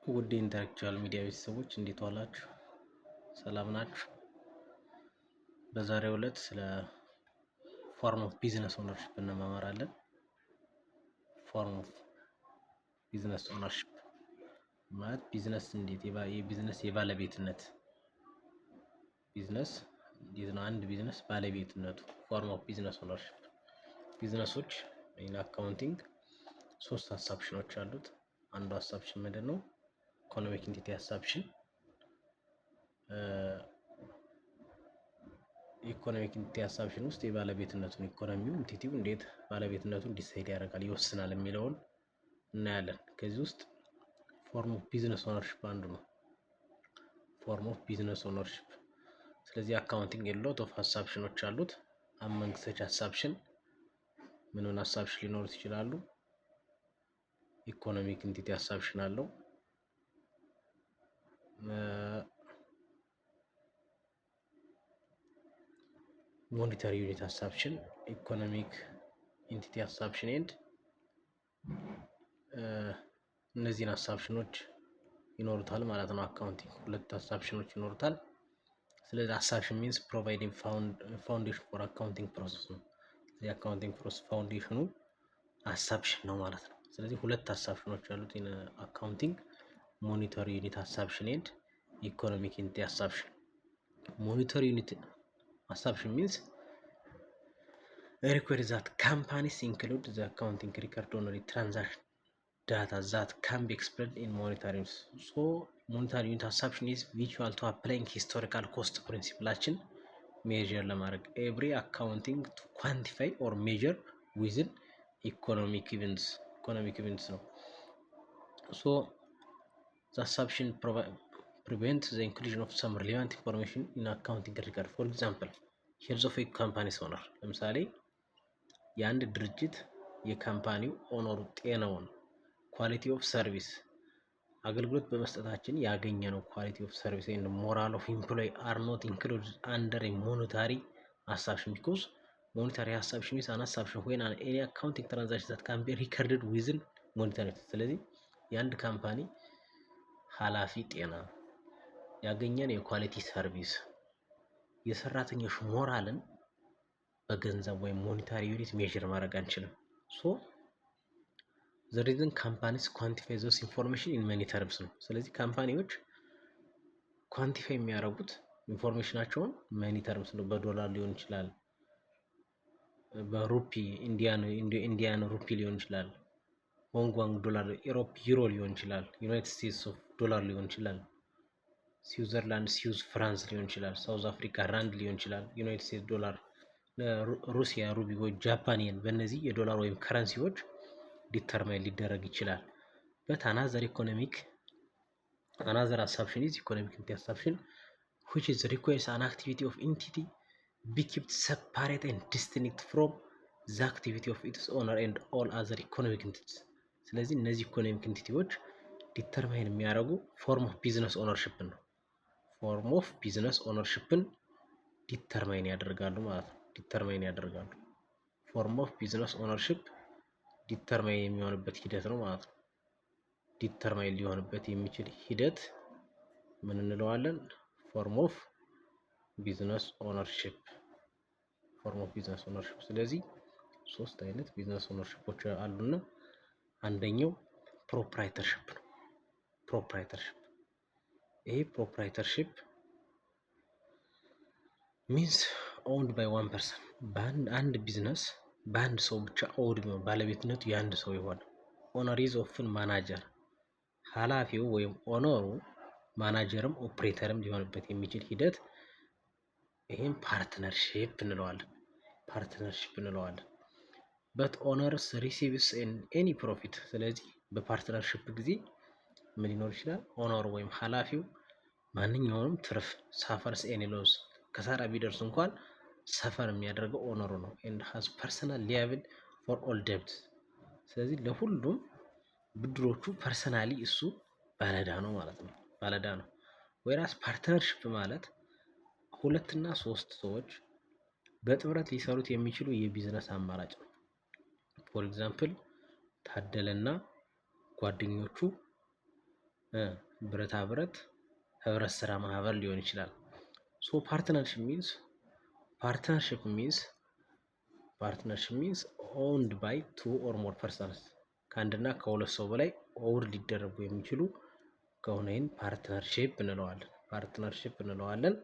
ውድ የ intellectual media ቤተሰቦች፣ እንዴት ዋላችሁ? ሰላም ናችሁ? በዛሬው ዕለት ስለ form of business ownership እንማማራለን። Form of business ownership ማለት ቢዝነስ እንዴት የቢዝነስ የባለቤትነት፣ ቢዝነስ እንዴት ነው አንድ ቢዝነስ ባለቤትነቱ፣ form of business ownership። ቢዝነሶች in accounting ሶስት assumption ኖች አሉት። አንዱ assumption ምንድን ነው? Economic entity assumption። Economic entity assumption ውስጥ የባለቤትነቱን፣ ኢኮኖሚው entity ው እንዴት ባለቤትነቱን decide ያደርጋል፣ ይወስናል የሚለውን እናያለን። ከዚህ ውስጥ form of business ownership አንዱ ነው። Form of business ownership። ስለዚህ accounting lot of assumption ኖች አሉት። Among such assumption ምን ምን assumption ሊኖሩት ይችላሉ? Economic entity assumption አለው። Monetary unit assumption፣ economic entity assumption and እነዚህን assumption ኖች ይኖሩታል ማለት ነው። Accounting ሁለት assumption ኖች ይኖሩታል። ስለዚህ assumption means providing foundation for accounting process ነው። የ accounting process foundation ኑ assumption ነው ማለት ነው። ስለዚህ ሁለት assumption ኖች ያሉት accounting፣ monetary unit assumption and economic entity assumption። Monetary unit assumption means require that companies include the accounting record only transaction data that can be expressed in monetary units. So monetary unit assumption is vital to applying historical cost principle ኣችን measure ለማድረግ every accounting to quantify or measure within economic events ነው። So the assumption prevent the inclusion of some relevant information in accounting record. For example, health of company's owner። ለምሳሌ የአንድ ድርጅት የ company ው owner ኡ ጤናውን፣ quality of service፣ አገልግሎት በመስጠታችን ያገኘነው quality of service and morale of employee are not included under monetary assumption, because monetary assumption is an assumption when any accounting transaction that can be recorded within monetary። ስለዚህ የአንድ company ኃላፊ ጤና፣ ያገኘን የ quality service፣ የሰራተኞች ሞራልን በገንዘብ ወይም monetary unit measure ማድረግ አንችልም። So the reason companies quantify those information in money terms ነው። ስለዚህ company ዎች quantify የሚያደርጉት information ኣቸውን money terms ነው። በዶላር ሊሆን ይችላል፣ በሩፒ፣ Indian rupee ሊሆን ይችላል፣ ሆንግ ኮንግ ዶላር፣ Europe euro ሊሆን ይችላል፣ United States of dollar ሊሆን ይችላል፣ ስዊዘርላንድ Swiss francs ሊሆን ይችላል፣ South Africa rand ሊሆን ይችላል፣ United States dollar፣ ሩሲያ ruble ወይ Japan yen፣ በእነዚህ የዶላር ወይም currency ዎች determine ሊደረግ ይችላል። But another assumption is economic entity assumption, which is requires an activity of entity be kept separate and distinct from the activity of its owner and all other economic entities። ስለዚህ እነዚህ economic entity ዎች determine የሚያደርጉ form of business ownership ን ነው። Form of business ownership ን determine ያደርጋሉ ማለት ነው። Determine ያደርጋሉ። Form of business ownership determine የሚሆንበት ሂደት ነው ማለት ነው። Determine ሊሆንበት የሚችል ሂደት ምን እንለዋለን? Form of business ownership፣ form of business ownership። ስለዚህ ሶስት አይነት business ownership ኦች አሉና አንደኛው proprietorship ነው። Proprietorship፣ ይሄ proprietorship means owned by one person፣ አንድ ቢዝነስ በአንድ ሰው ብቻ owned ቢሆን፣ ባለቤትነቱ የአንድ ሰው የሆነ፣ owner is often manager፣ ኃላፊው ወይም owner ኡ manager ም operator ም ሊሆንበት የሚችል ሂደት ይህም partnership እንለዋለን። Partnership እንለዋለን። But owners receives any profit። ስለዚህ በ partnership ጊዜ ምን ሊኖር ይችላል? Owner ኡ ወይም ኃላፊው ማንኛውንም ትርፍ፣ suffers any loss፣ ኪሳራ ቢደርስ እንኳን suffer የሚያደርገው owner ኡ ነው። And has personal liable for all debt። ስለዚህ ለሁሉም ብድሮቹ personally እሱ ባለዕዳ ነው ማለት ነው። ባለዕዳ ነው። Whereas partnership ማለት ሁለትና ሶስት ሰዎች በጥምረት ሊሰሩት የሚችሉ የቢዝነስ አማራጭ ነው። For example፣ ታደለና ጓደኞቹ ብረታ ብረት ህብረት ስራ ማህበር ሊሆን ይችላል። So partnership means owned by two or more persons፣ ከአንድና ከሁለት ሰው በላይ own ሊደረጉ የሚችሉ ከሆነ ይህን partnership እንለዋለን። Partnership እንለዋለን።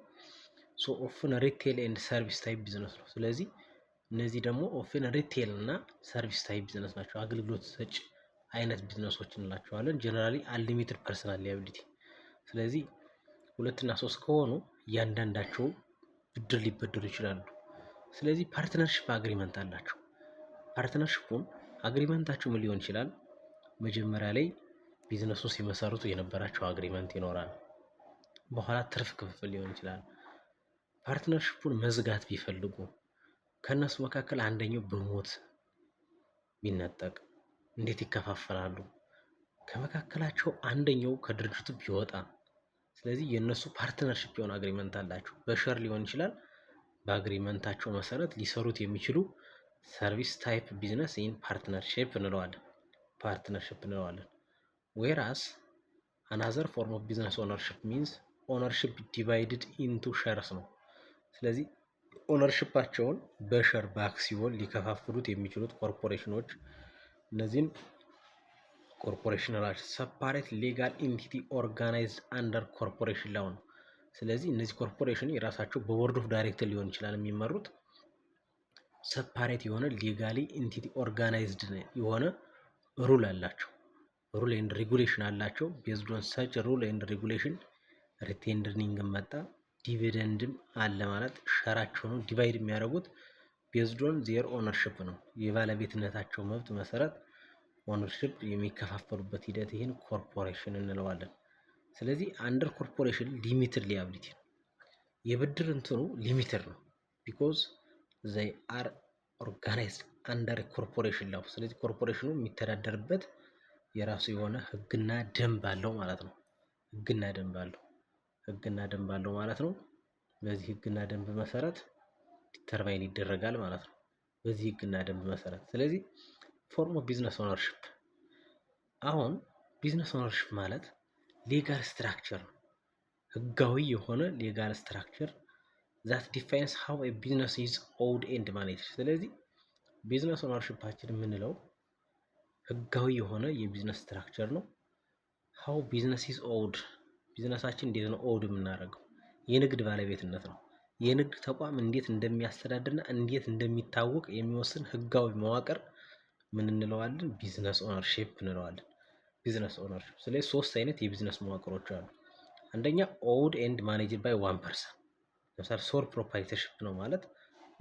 So often retail and service type business ነው። ስለዚህ እነዚህ ደግሞ often retail እና service type business ናቸው። አገልግሎት ሰጭ አይነት ቢዝነሶች እንላቸዋለን። Generally unlimited personal liability። ስለዚህ ሁለትና ሶስት ከሆኑ እያንዳንዳቸው ብድር ሊበደሩ ይችላሉ። ስለዚህ partnership agreement አላቸው። Partnership ኡን agreement ኣቸው ምን ሊሆን ይችላል? መጀመሪያ ላይ ቢዝነሱን ሲመሰርቱ የነበራቸው agreement ይኖራል። በኋላ ትርፍ ክፍፍል ሊሆን ይችላል። Partnership ኡን መዝጋት ቢፈልጉ፣ ከእነሱ መካከል አንደኛው በሞት ቢነጠቅ እንዴት ይከፋፈላሉ? ከመካከላቸው አንደኛው ከድርጅቱ ቢወጣ፣ ስለዚህ የእነሱ partnership የሆነ agreement አላቸው። በ share ሊሆን ይችላል። በ agreement ኣቸው መሰረት ሊሰሩት የሚችሉ service type business ይህን partnership እንለዋለን። Partnership እንለዋለን። Whereas another form of business ownership means ownership divided into shares ነው። ስለዚህ ownership ኣቸውን በ share፣ በአክሲዮን ሊከፋፍሉት የሚችሉት ኮርፖሬሽኖች እነዚህን ኮርፖሬሽን separate legal entity organized under corporation law ነው። ስለዚህ እነዚህ ኮርፖሬሽን የራሳቸው በ board of director ሊሆን ይችላል የሚመሩት፣ separate የሆነ legally entity organized የሆነ rule አላቸው። Rule and regulation አላቸው። Based on such rule and regulation retained earning መጣ፣ dividend ም አለ ማለት share ኣቸውን divide የሚያደርጉት based on their ownership ነው። የባለቤትነታቸው መብት መሰረት ownership የሚከፋፈሉበት ሂደት ይህን ኮርፖሬሽን እንለዋለን። ስለዚህ under corporation limited liability ነው። የብድር እንትኑ limited ነው። Because they are organized under corporation law። ስለዚህ ኮርፖሬሽኑ የሚተዳደርበት የራሱ የሆነ ህግና ደንብ አለው ማለት ነው። ህግና ደንብ አለው። ህግና ደንብ አለው ማለት ነው። በዚህ ህግና ደንብ መሰረት determine ይደረጋል ማለት ነው። በዚህ ህግና ደንብ መሰረት። ስለዚህ form of business ownership፣ አሁን business ownership ማለት legal structure ነው። ህጋዊ የሆነ legal structure that defines how a business is owned and managed። ስለዚህ business ownership ኣችን የምንለው ህጋዊ የሆነ የ business structure ነው። How business is owned፣ ቢዝነሳችን እንዴት ነው owned የምናደርገው? የንግድ ባለቤትነት ነው። የንግድ ተቋም እንዴት እንደሚያስተዳድርና እንዴት እንደሚታወቅ የሚወስን ህጋዊ መዋቅር ምን እንለዋለን? Business ownership እንለዋለን። Business ownership። ስለዚህ ሶስት አይነት የቢዝነስ መዋቅሮች አሉ። አንደኛ owned and managed by one person፣ ለምሳሌ sole proprietorship ነው ማለት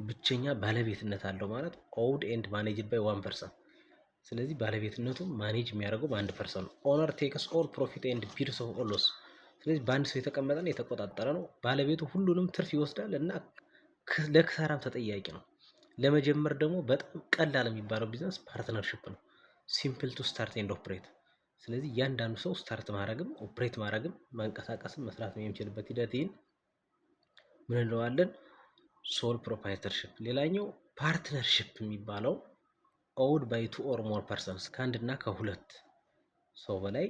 ብቸኛ ባለቤትነት አለው ማለት owned and managed by one person። ስለዚህ ባለቤትነቱ manage የሚያደርገው በአንድ person ነው። Owner takes all profit and bears of all loss። ስለዚህ በአንድ ሰው የተቀመጠና የተቆጣጠረ ነው። ባለቤቱ ሁሉንም ትርፍ ይወስዳል እና ለኪሳራም ተጠያቂ ነው። ለመጀመር ደግሞ በጣም ቀላል የሚባለው business partnership ነው። Simple to start and operate። ስለዚህ እያንዳንዱ ሰው start ማድረግም operate ማድረግም ማንቀሳቀስም መስራት የሚችልበት ሂደት ይህን ምን እንለዋለን? Sole proprietorship። ሌላኛው partnership የሚባለው owned by two or more persons፣ ከአንድ እና ከሁለት ሰው በላይ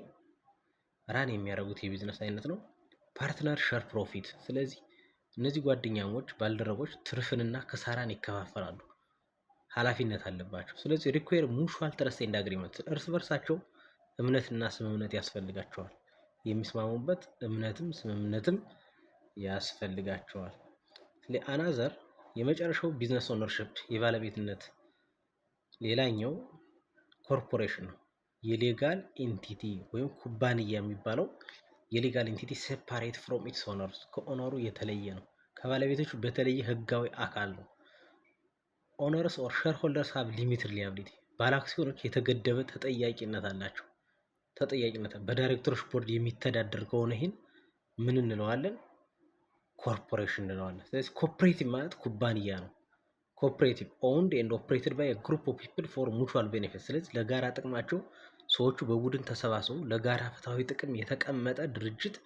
run የሚያደርጉት የቢዝነስ አይነት ነው። Partner share profit። ስለዚህ እነዚህ ጓደኛሞች ባልደረቦች ትርፍንና ኪሳራን ይከፋፈላሉ፣ ኃላፊነት አለባቸው። ስለዚህ require mutual trust and agreement፣ እርስ በርሳቸው እምነትና ስምምነት ያስፈልጋቸዋል። የሚስማሙበት እምነትም ስምምነትም ያስፈልጋቸዋል። ስለዚህ another የመጨረሻው business ownership የባለቤትነት ሌላኛው ኮርፖሬሽን ነው። የ legal entity ወይም ኩባንያ የሚባለው የ legal entity separate from its owners፣ ከ owner ኡ የተለየ ነው። ከባለቤቶቹ በተለየ ህጋዊ አካል ነው። Owners or shareholders have limited liability፣ ባለአክሲዮኖች የተገደበ ተጠያቂነት አላቸው። ተጠያቂነት በዳይሬክተሮች ቦርድ የሚተዳደር ከሆነ ይህን ምን እንለዋለን? ኮርፖሬሽን እንለዋለን። ስለዚህ cooperative ማለት ኩባንያ ነው። Cooperative owned and operated by group of people for mutual benefit። ስለዚህ ለጋራ ጥቅማቸው ሰዎቹ በቡድን ተሰባስበው ለጋራ ፍትሐዊ ጥቅም የተቀመጠ ድርጅት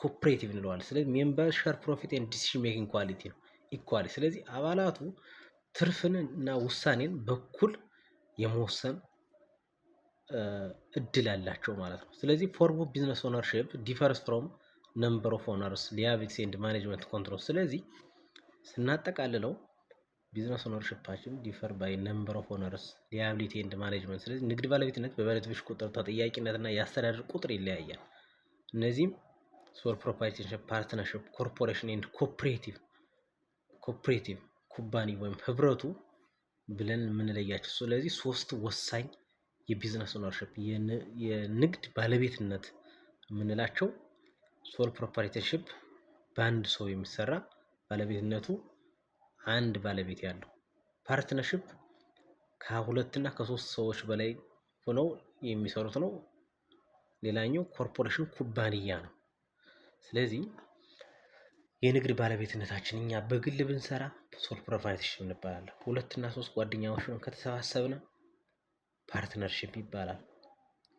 cooperative እንለዋለን። ስለዚህ member share profit and decision making quality ነው equally። ስለዚህ አባላቱ ትርፍን እና ውሳኔን በኩል የመወሰን እድል አላቸው ማለት ነው። ስለዚህ form of business ownership differs from number of owners, liability and management control። ስለዚህ ስናጠቃልለው business ownership ኣችን differ by number of owners, liability and management። ስለዚህ ንግድ ባለቤትነት በባለቤቶች ቁጥር፣ ተጠያቂነት እና የአስተዳደር ቁጥር ይለያያል። እነዚህም sole proprietorship፣ partnership፣ corporation and cooperative company ወይም ህብረቱ ብለን የምንለያቸው። ስለዚህ ሶስት ወሳኝ የ business ownership፣ የንግድ ባለቤትነት የምንላቸው sole proprietorship በአንድ ሰው የሚሰራ፣ ባለቤትነቱ አንድ ባለቤት ያለው፣ partnership ከሁለት እና ከሶስት ሰዎች በላይ ሆነው የሚሰሩት ነው። ሌላኛው ኮርፖሬሽን ኩባንያ ነው። ስለዚህ የንግድ ባለቤትነታችን እኛ በግል ብንሰራ sole proprietorship እንባላለን። ሁለት እና ሶስት ጓደኛሞች ሆነን ከተሰባሰብን partnership ይባላል።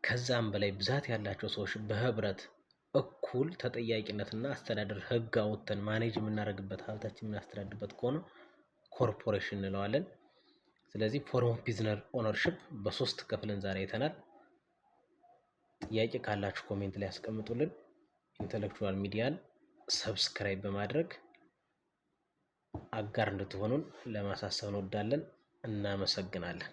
ከዛም በላይ ብዛት ያላቸው ሰዎች በህብረት እኩል ተጠያቂነትና አስተዳደር ህግ አውጥተን manage የምናደርግበት፣ ሀብታችን የምናስተዳድርበት ከሆነ ኮርፖሬሽን እንለዋለን። ስለዚህ form of business ownership በሶስት ከፍለን ዛሬ አይተናል። ጥያቄ ካላችሁ comment ላይ ያስቀምጡልን። Intellectual Media ን subscribe በማድረግ አጋር እንድትሆኑን ለማሳሰብ እንወዳለን። እናመሰግናለን።